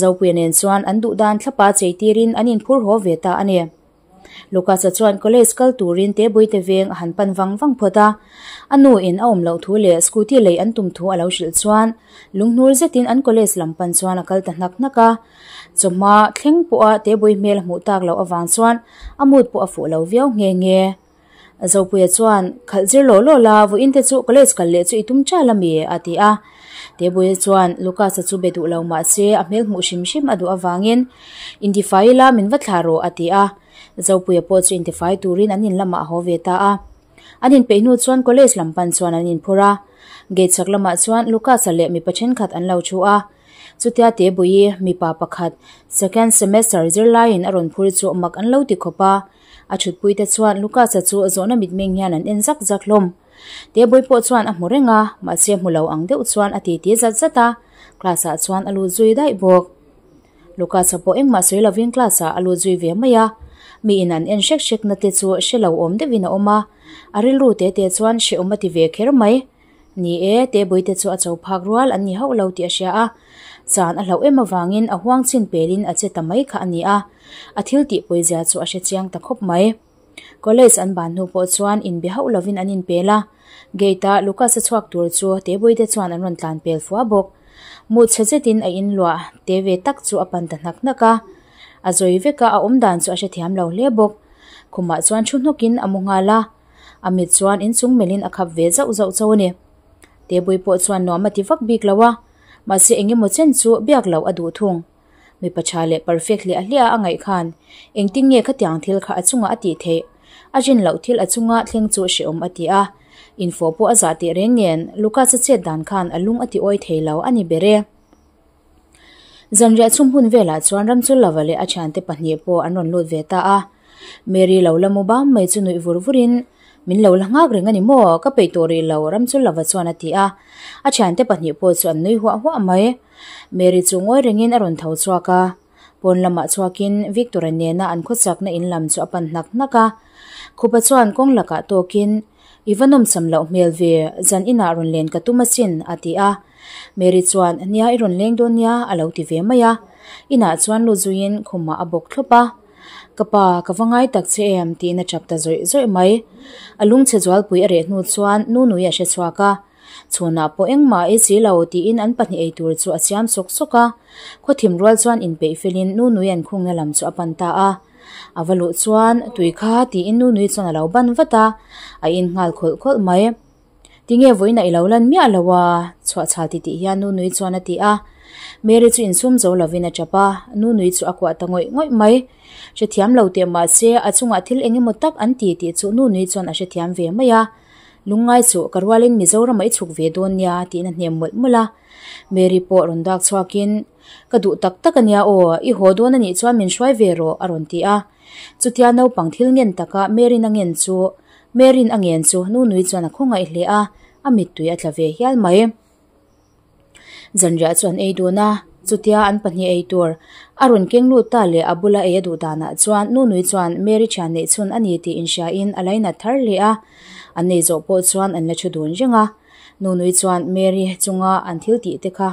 Zopuia nen chuan an duh dan thlapa chei tirin an inphur haw ve ta a ni. Lucas-a chuan college kal turin Tebuite veng a han pan vang vang phawt a, a nu in a awm loh thu leh scooty lei an tum thu a lo hrilh chuan lunghnur zetin an college lam pan chuan a kal ta hnak hnak a. Chawhma thleng pawha Tebui hmel a hmuh tak loh avang chuan a mood pawh a fuh lo viau nghe nghe. Zopuia chuan, Khalh zir law law la, vawiin te chu college kal leh chu i tum chal a mi? a ti a. Tebuia chuan Lucas-a chu be duh lo mah se a hmel hmuh hrim hrim a duh avangin, Intifai ila min va thlah rawh, a ti a. Zopuia pawh chu intifai turin an in lamah a haw ve ta a. An inpeih hnu chuan college lam pan chuan an inphur a. Gate chhak lamah chuan Lucas-a leh mipa thenkhat an lo thu a. Chutia Tebuii mipa pakhat second semester zirlaiin a rawn phur chu mak an lo ti khawp a. A thutpuite chuan Lucas-a chu zawhna mitmeng hian an en zak zak hlawm. Tebui pawh chuan a hmu reng a, mahse hmu lo ang deuh chuan a titi zat zat a, class-ah chuan a lut zui daih bawk. Lucas-a pawh engmah sawi lovin class-ah a lut zui ve mai a, miin an en hrek hrek na te chu hre lo awm deuhin a awm a, a rilru te te chuan hrehawm a ti ve kher mai. Ni e, Tebuite chu a cho phak rual an ni hauh lo tih a hria a, chan a hlauh em avangin a huang chin pelin a che ta mai kha a ni a, a thil tih pawizia chu a hre chiang ta khawp mai. College an ban hnu pawh chuan inbe hauh lovin an inpel a, gate-a Lucas-a chhuak tur chu Tebuite chuan an rawn tlan pel fua bawk. Mut chhe zetin a inluah te ve tak chu a pan ta hnak hnak a, a zawi vek a, a awmdan chu a hrethiam lo hle bawk. Khumah chuan thu hnawkin a mu nghal a. A mit chuan inchung melhin a khap ve zauh zauh chauh a ni. Tebui pawh chuan nuam a ti vak bik lo a, mahse eng emaw chen chu biak loh a duh thung. Mipa tha leh perfect hliah hliah a ngaih khan engtin nge khatiang thil kha a chungah a tih theih? A rin loh thil a chunga thleng chu hrehawm a ti a, infawh pawh a zah teh reng nen Lucas-a chet dan khan a lung a ti awi thei lo a ni ber e. Zanriah chhum hun velah chuan Ramchulava leh a thiante pahnih pawh an rawn lut ve ta a. Mary lo la mu bam mai chu nuih vur vurin, Min lo la nghak reng a ni maw? Ka peih tawh rih lo, Ramchulava chuan a ti a. A thiante pahnih pawh chu an nui huah huah mai. Mary chu ngawi rengin a rawn tho chhuak a. Pawn lamah chhuakin Victor-a nena an khawchakna in lam chu a pan hnak hnak a. Khupa chuan kawng lakah tawkin, I va nawmsam loh hmel ve, zan inah rawn len ka tum asin, a ti a. Mary chuan, Nia i rawn leng dawn nia, a lo ti ve mai a. Inah chuan lut zuiin khumah a bawk thlawp a. Ka pa, ka va ngai tak che em? tiin a tap ta zawih zawih mai. A lungchhe zualpui a reh hnu chuan Nunui a hre chhuak a. Chhunah pawh engmah ei si lo tiin an pahnih ei tur chu a siam sawk sawk a. Khawthim rual chuan inpeih felin Nunui an khungna lam chu a pan ta a. A va luh chuan tui kha tiin Nunui chuan a lo ban vat a, a in nghal khawlh khawlh mai. Tinge vawiinah i lo lan miah lo a? Chhuah chhal titih hian Nunui chuan a ti a. Mary chu insum zo lovin a tap a, Nunui chu a kuah ta ngawih ngawih mai. Hrethiam lo teh mahse a chungah thil eng emaw tak an ti tih chu Nunui chuan a hrethiam ve mai a. Lungngai chu ka rualin Mizoramah i chhuk ve dawn nia tiin a hnem mawlh mawlh a. Mary pawh rawn dak chhuakin, Ka duh tak tak a nia aw, i haw dawn a nih chuan min hruai ve rawh a rawn ti a. Chutia naupang thil ngen taka Mary'n a ngen chu Mary'n a ngen chu Nunui chuan a khawngaih hle a, a mittui a tla ve hial mai. Zanriah chu an ei dun a, chutia an pahnih ei tur a rawn keng lut ta leh a bula ei a duh danah chuan Nunui chuan Mary thian neih chhun a ni tih inhriain a lainat thar hle a, an nei zawh pawh chuan an la thu dun reng a. Nunui chuan Mary chunga an thil tih te kha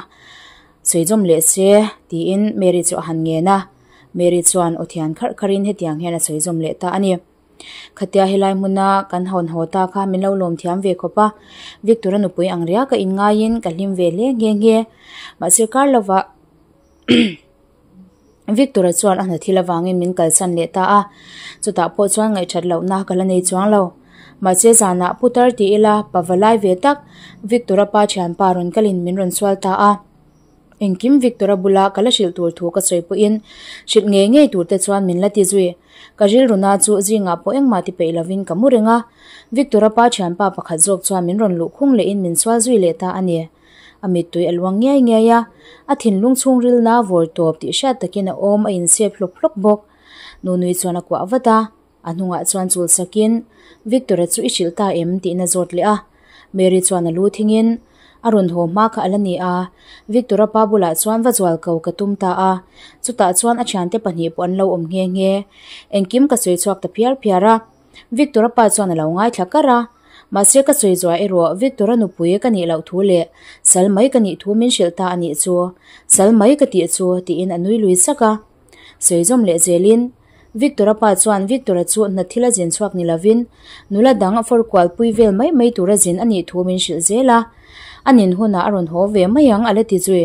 sawi zawm leh se tiin Mary chu a han ngen a, Mary chuan aw thian kharh kharhin hetiang hian a sawi zawm leh ta a ni. Khatia helai hmuna kan hawn haw ta kha min lo lawm thiam ve khawp a, Victor-a nupui ang riaka inngaiin ka hlim ve hle nghe nghe. Mahse kar lovah Victor-a chuan a hna thil avangin min kalsan leh ta a, chutah pawh chuan ngaihthat lohna ka la nei chuang lo. Mahse zanah putar ti ila pava lai ve tak Victor-a pa thianpa rawn kalin min rawn sual ta a. Engkim Victor-a bula ka la hrilh tur thu ka sawi pawhin hrilh ngei ngei tur te chuan min la ti zui. Ka rilruna chu zingah pawh engmah ti peih lovin ka mu reng a, Victor-a pa thianpa pakhat zawk chuan min rawn luh khung lehin min sual zui leh ta a ni. A mittui a luang ngiai ngiai a, a thinlung chhungrilna vawr tawp tih hriat takin a awm a insep hlawp hlawp bawk. Nunui chuan a kuah vat a, a hnungah chuan chul sakin, Victor-a chu i hrilh ta em? tiin a zawt leh a. Mary chuan a lu thingin, A rawn haw hma kha a la ni a, Victor-a pa bulah chuan va zual ko ka tum ta a, chutah chuan a thiante pahnih pawh an lo awm nghe nghe. Engkim ka sawi chhuak ta phiar phiar a. Victor-a pa chuan a lo ngaithla kar a. Mahse ka sawi zuah erawh Victor-a nupui ka nih loh thu leh sal mai ka nih thu min hrilh ta a nih chu. Sal mai ka tih chu tiin a nui lui sak a. Sawi zawm leh zelin Victor-a pa chuan Victor-a chu hna thil a zin chhuak ni lovin nula dang a fawr kual pui vel mai mai tura zin a nih thu min hrilh zel a. A nin hunah a rawn haw ve mai ang a la ti zui.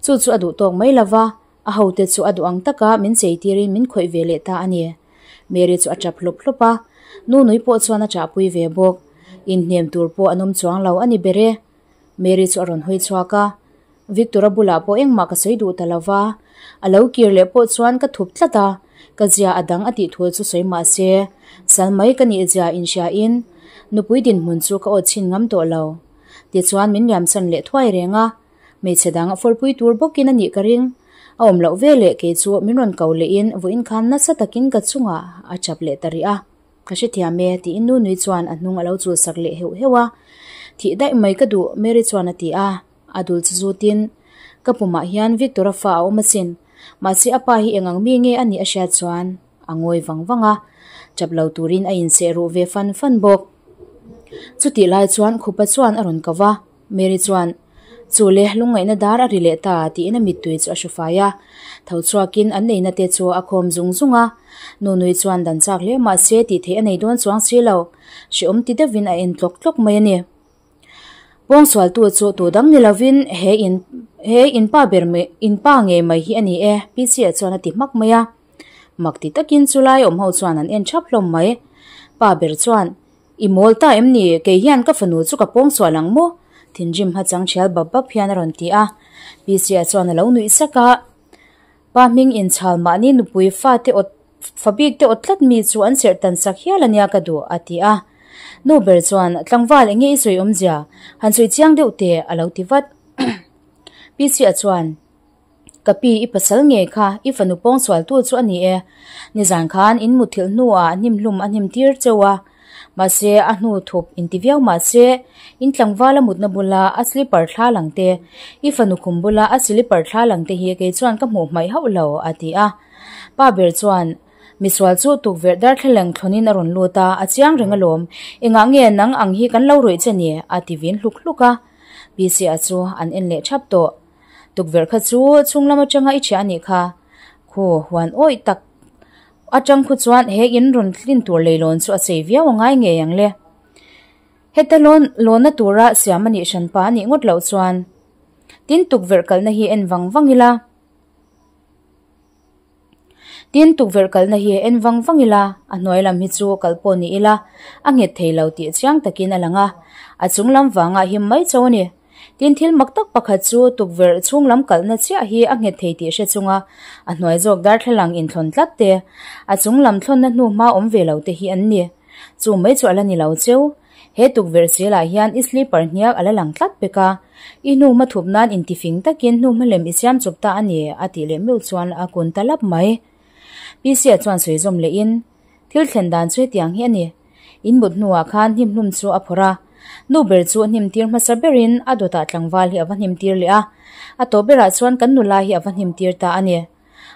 Chu chu a duh tawk mai lova, a hote chu a duh ang taka min chei tirin min khawih ve leh ta a ni. Mary chu a tap hlawp hlawp a, Nunui pawh chuan a chahpui ve bawk. Inhnem tur pawh an awm chuang lo a ni ber e. Mary chu a rawn hawi chhuak a, Victor-a bulah pawh engmah ka sawi duh ta lo va, a lo kir leh pawh chuan ka thup tlat a, ka zia a dang a tih thu chu sawi mah se, sal mai ka nih zia inhriain nupui dinhmun chu ka awt chhin ngam tawh lo. Tichuan min riamchan leh thuai reng a, hmeichhe dang a fawrpui tur bawkin a nih ka ring. A awm loh veleh kei chu min rawn ko lehin vawiin khan nasa takin ka chungah a chap leh ta rih a. Ka hrethiam e, tiin Nunui chuan a hnung a lo chul sak leh heuh heuh a. Thih daih mai ka duh, Mary chuan a ti a. A dul chu zutin, Ka pumah hian Victor-a fa a awm asin. Mahse a pa hi eng ang mi nge a nih a hriat chuan a ngawi vang vang a. Chap lo turin a inseh ruh ve fan fan bawk. Chutih lai chuan Khupa chuan a rawn ko va. Mary chuan, Chu le, lungngaihna dar a ri leh ta, tiin a mittui chu a hru fai a. Tho chhuakin an neina te chu a khawm zung zung a. Nunui chuan dan chak hle mah se tih theih a nei dawn chuang si lo. Hrehawm ti deuhin a en tlawk tlawk mai a ni. Pawngsualtu chu tu dang ni lovin he in he in pa ber mai in pa ngei mai hi a ni e, Pi-Chi-a chuan a ti hmak mai a. Mak ti takin chulai awm ho chuan an en thap hlawm mai. Pa ber chuan, I mawl ta em ni? Kei hian ka fanu chu ka pawng sual ang maw? Thinrim hmachang thial bap bap hian a rawn ti a. Pc-a chuan a lo nuih sak a. Pa hming inchhal mahni nupui fate awt fa bik te awt tlat mi chu an serh tan sak hial ania ka duh a ti a. Nu ber chuan, Tlangval enge i sawi awmzia? Han sawi chiang deuh teh a lo ti vat. Pc-a chuan. Ka pi, i pasal nge kha, i fanu pawngsualtu chu a ni e. Nizan khan in mutthilh hnuah hnimhlum a hnim tir cheu a. Mahse, a hnu thup inti viau mahse, in tlangval a mutna bula a slipper thla lang te, i fanu khum bula a silipar thla lang te hi kei chuan ka hmuh hmaih hauh lo, a ti a. Pa ber chuan, Misual chu tukverh darthlalang thlawnin a rawn lut a, a chiang reng alawm. Engah nge nang ang hi kan lo rawih che ni? a ti vin hluk hluk a. Pc-a chu an en leh thap tawh. Tukverh kha chu chhung lam atanga i thiah a nih kha. Khu huan awih tak atang khu chuan he in rawn tlin tur leilawn chu a chei viau a ngai ngei ang le. Heta lawn lawnna tura siam a nih hranpa a nih ngawt loh chuan tin tukverh kalna hi en vang vang ila. Tin tukverh kalna hi en vang vang ila a hnuai lam hi chu kal pawh ni ila a nghet thei lo tih chiang takin a lang a, a chung lam vangah him mai chauh a ni. Tin thil mak tak pakhat chu tukverh chhung lam kalhna chiah hi a nghet thei tih hre chunga a hnuai zawk darthlalang inthlawn tlat te, a chung lam thlawnna hnu hma awm ve lo te hi an ni. Chu mai chu a la ni lo cheu. He tukverh zelah hian i slipper hniak a la lang tlat pek a, i hnu hma thup nan intifing takin hnu hma lem i siam chawp ta a ni, a tih leh meuh chuan a kun ta lap mai. Pc-a chuan sawi zawm lehin, Thil thlen dan chu hetiang hi a ni. In mut hnuah khan hnimhlum chu a phawrh a, nu ber chu hnim tir hmasa berin a dawtah tlangval hi a va hnim tir leh a, a tawp berah chuan kan nula hi a va hnim tir ta a ni.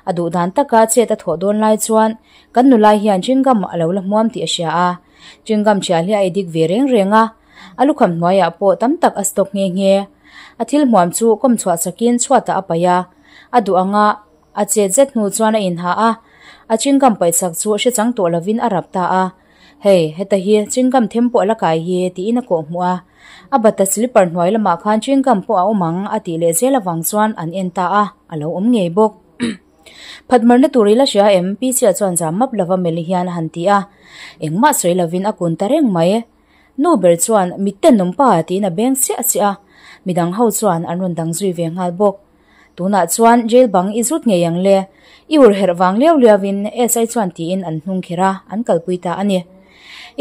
A duh dan taka chet a thawh dawn lai chuan kan nulai hian chewing-gum a lo la hmuam tih a hria a, chewing-gum thial hi a addict ve reng reng a, a lukham hnuaiah pawh tam tak a stock nghe nghe. A thil hmuam chu kawm chhuah chakin chhuatah a paih a, a duh anga a chet zet hnu chuan a inha a, a chewing-gum paihchak chu hre chang tawh lovin a rap ta a. Hei, heta hi chewing-gum them pawh a la kai hi tiin a kawh hmuh a. A bata slipper hnuai lamah khan chewing gum pawh a awm ang a tih leh zel avang chuan an en ta a, a lo awm ngei bawk. Phatmarna tur i la hria em? Pc-a chuan zam map lova Meli hian a han ti a. Engmah sawi lovin a kun ta reng mai. Nu ber chuan mitten awm pa tiin a beng chiah chiah a, midang ho chuan an rawn dang zui ve nghal bawk. Tunah chuan jail bang i zut ngei ang le. I ur herh vang liau liauin SI chuan tiin an hnung kher a, an kalpui ta a ni.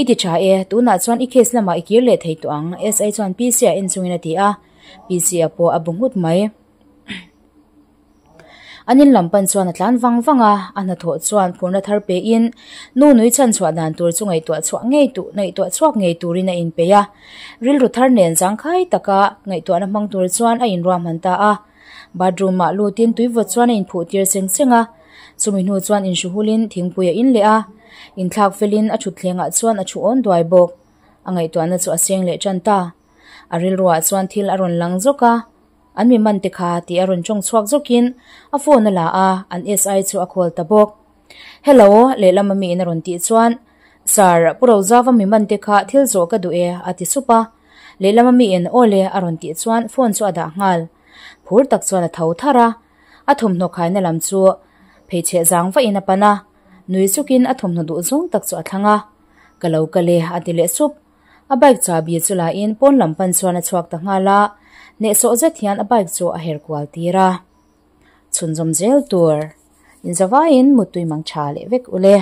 I ti tha e, tunah chuan i case lamah i kir leh thei tawh ang, SI chuan PC-a en chungin a ti a, PC-a pawh a bu nghut mai. An in lam pan chuan a tlan vang vang a, a hnathawh chuan phurna thar pein nu nui chhan chhuah dan tur chu ngaihtuah chhuah ngei tu ngaihtuah chhuak ngei turin a inpeih a. Rilru thar nen zangkhai taka ngaihtuahna hmang tur chuan a inruahman ta a. Bathroom ah lutin tuivawt chuan a inphuh tir seng seng a. Chumi hnu chuan inhru hulin thingpui a in leh a. Inthlak felin a thutthlengah chuan a thu awn duai bawk. A ngaihtuahna chu a seng leh tan ta. A rilruah chuan thil a rawn lang zawk a, an mi man te kha tih a rawn tawng chhuak zawkin a phone a la a, an SI chu a call ta bawk. Hello, lehlam ami in a rawn tih chuan, Sir, Pu Rozava mi man te kha thil zawh ka duh e, a ti sup a. Lehlam ami in aw le a rawn tih chuan phone chu a dah nghal. Phur tak chuan a tho tharh a, a thawmhnaw khaina lam chu pheichheh zang vahin a pan a, nui sukin a thawmhnaw duh zawng tak chu a thlang a. Ka lo kal e, a ti leh sup. A bike chahbi chu lahin pawn lam pan chuan a chhuak ta nghal a, hnehsawh zet hian a bike chu a her kual tir a. Chhunzawm zel tur. Inzavaiin muttui mang tha leh vek ule.